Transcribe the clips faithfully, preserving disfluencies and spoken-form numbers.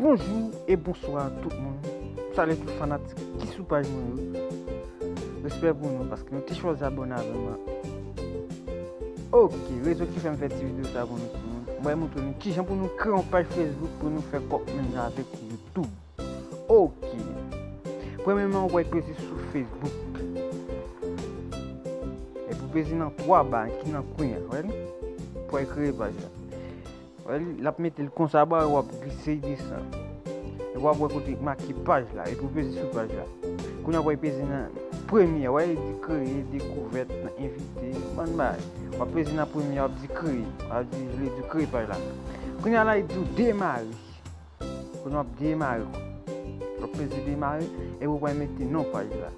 Bonjou e bonswa tout moun. M salye tout fanatik ki sou paj mwen yo. Respè pou nou paske nou te chwazi abòne avè mwen. Oke, rezon ki fè m fè ti videyo sa pou nou tout moun. Mwen montre nou kijan pou nou kreye yon paj Facebook pou nou fè kòb menm jan avèk YouTube. Oke. Premyèman, ou pral peze sou Facebook. Epi ou peze nan twa ba ki nan kwen an, wè li? Pou al kreye paj la. Wè li, l ap mete l konsa ba, w ap glise l desann. Epi w ap wè kote ki make paj la, epi ou peze sou paj la. Kounye a w pral peze nan premye, wè li di kreye, dekouvèt, nan envite, yon bann bagay. W ap peze nan premye, w ap di kreye, w ap di, vle di kreye paj la. Kounye a la, li di w demare. Kounye a w ap demare. W ap peze demare, epi w pral mete non paj la.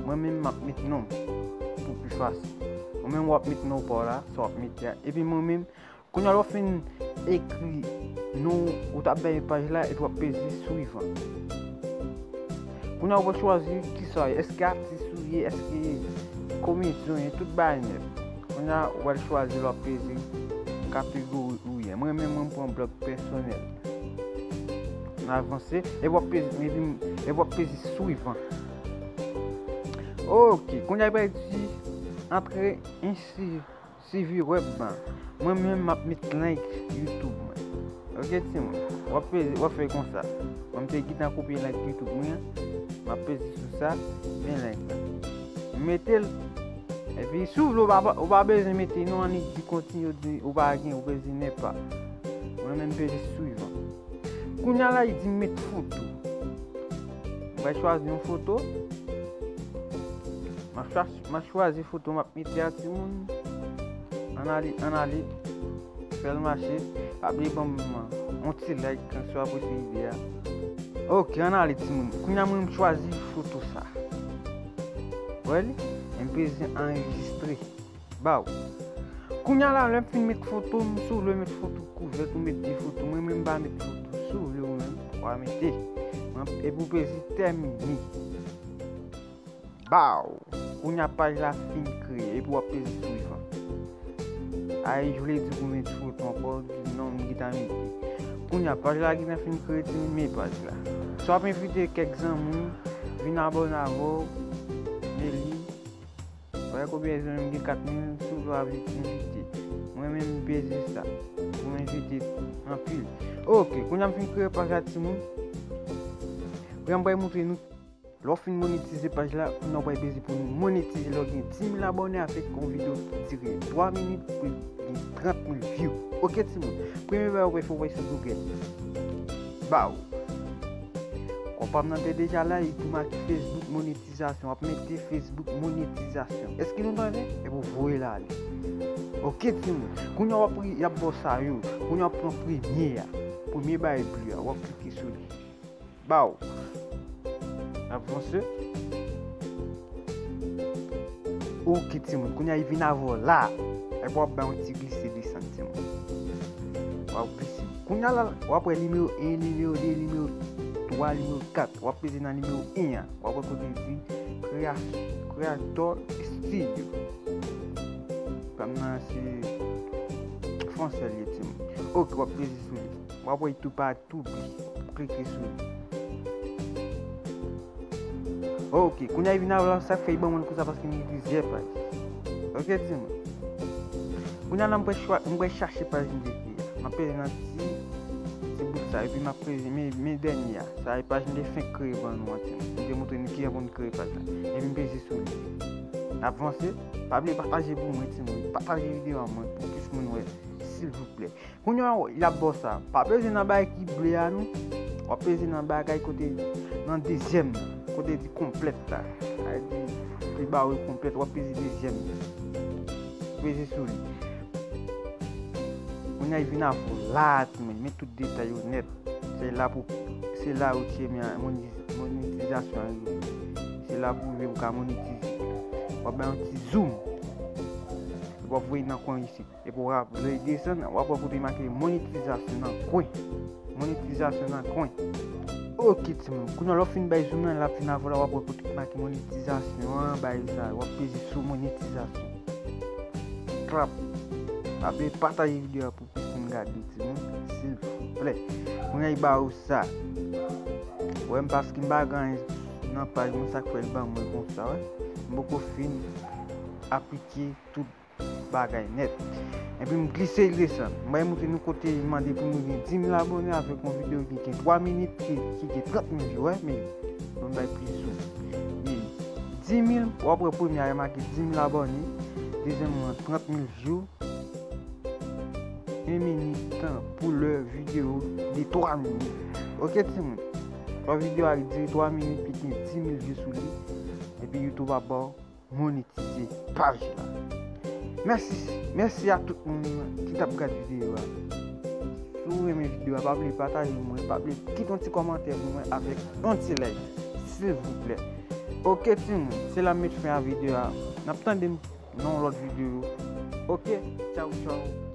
Mwen menm, m ap mete non m pou pi fasil. Ou menm, w ap mete non pa w la, sa w ap mete a. Epi mwen menm, kounye a lè w fin ekri non ou t ap bay paj la, epi w ap peze swivan. Kounye a ou pral chwazi kisa w ye, èske atis ou ye, èske komedyen ou ye, tout bagay nèt. Kounye a ou pral chwazi lè w ap peze kategori ou ye. Mwen menm, mwen pran blòg pèsonèl. N avanse, epi w ap peze, epi, epi w ap peze swivan. Oke, kounye a li pral di antre ensi Sivi wèb ban. Mwen menm m ap met link YouTube mwen. Oke timoun. W ap peze, w ap fè konsa. Mwen m te gentan kopye link YouTube mwen an. M ap peze sou sa, men link la. M mete l. Epi si w vle ou pa, ou pa bezwen mete non, annik di kontinye, ou di ou pa gen, ou peze ne pas. Mwen menm m peze swivan. Kounye a la, li di m met foto. Mwen chwazi yon foto. M ap chwa-, m ap chwazi foto m ap mete a timoun. Ann ale, ann ale. Fè l mache. Pa bliye ban m yon ti like si w apresye ide a. Oke, ann ale timoun. Kounye a mwen m chwazi foto sa. Wè li? M peze anrejistre. Baw. Kounye a la, lè m fin met foto m, si w vle w met foto kouvèt, ou met de foto. Mwen menm m pa met foto. Si w vle ou menm, w a mete. Mwen, epi w peze tèmine. Baw! Kounye a paj la fin kreye, epi w ap peze swivan. Ay, vle di pou met foto ankò, di non, m gentan mete. Kounye a paj la gentan fin kreye, timoun, men paj la. Si w ap envite kèk zanmi w vin abòne avè w, men li. Wè konbyen zanmi m gen, kat mil, si w vle w ap envite. Mwen menm m peze sa. Pou m envite anpil. Oke, kounye a m fin kreye paj la timoun. Kounye a m pral montre nou. Lè w fin monetize paj la, kounye a w pral peze pou nou monetize lè w gen dis mil abòne avèk yon videyo ki dire twa minit pou gen trant mil view. Oke timoun, premye bagay w pral fè, w pral sou Google. Baw. Konpa m nan te deja la, li tou make Facebook monetizasyon. W ap mete Facebook monetizasyon. Èske nou tande? Epi w voye l ale. Oke timoun. Kounye a w ap, y ap ba w sa yo. Kounye a w ap pran premye a. Premye bagay ble a. W ap klike sou li. Baw. Avanse. Oke timoun, kounye a li vin avè w la. Epi w ap bay yon ti glise desann timoun. W ap glise. Kounye a la, w ap wè nimewo en, nimewo de, nimewo twa, nimewo kat. W ap peze nan nimewo en an. W ap wè kote li di Creator Studio. Kòm nan se fransè li ye timoun. Oke, w ap peze sou li. W ap wè li toupatou. Tou byen. Klike sou li. Oke, kounye a li vin avè w la, sa k fè li ban mwen l konsa paske m gen plizyè paj. Oke timoun. Kounye a la m pral chwa-, m pral chache paj m te kreye a. M ap peze nan ti, ti bout sa, epi m ap peze, men, men dènye a. Sa e paj m te fenk kreye ban nou an timoun. M te montre nou kijan pou nou kreye paj la. Epi m peze sou li. N ap vanse. Pa bliye pataje pou mwen timoun. Pataje videyo a mwen pou plis moun wè, silvouplè. Kounye a, l ap ba w sa. Pa peze nan bagay ki ble a, non. W ap peze nan bagay kote, nan dezyèm nan. Kote di konplèt la. Sa vle di, li ba w konplèt, w ap peze dezyèm nan. Peze sou li. Kounye a, li vin avè w la, timoun. Men tout detay yo nèt. Se la pou, se la yo tcheme an, moniz-, monetizasyon an rive. Se la pou rive pou ka monetize. W ap bay yon ti zoom. W ap voye nan kwen isit. Epi w ap lè desann, w ap wè kote make monetizasyon nan kwen. Monetizasyon nan kwen. Oke, timoun. Kounye a, lè w fin bay zoom nan, l ap vin avè w la, w ap wè kote make monetizasyon an, bay sa. W ap peze sou monetizasyon. Trap. Pa bliye pataje videyo a pou plis moun gade, timoun, silvouplè. Mwen ay ba ou sa. Wè m paske m pa gen anyen nan paj mwen, sa k fè l ban mwen konsa, wè. M poko fin aplike tout bagay nèt. Epi m glise l desann. M bay montre nou kote l mande pou nou gen dis mil abòne avèk yon videyo ki gen twa minit, ki, ki gen trant mil view, wè, men nou bay plis sou. E dis mil, w ap wè premye a, e make dis mil abòne, dezyèm lan, trant mil view, yon minit tan pou lè videyo de twa minit. Ok, timoun. Lè videyo a dire twa minit, li gen dis mil view sou li, epi YouTube ap ba w monetize paj la. Mèsi, mèsi a tout moun ki t ap gade videyo a. Si w renmen videyo a, pa bliye pataje mwen, pa bliye kite yon ti kòmantè pou mwen avèk yon ti like, silvouplè. Ok, timoun, se la m met fen a videyo a. N ap tande m nan yon lòt videyo. Ok, tchaw, tchaw.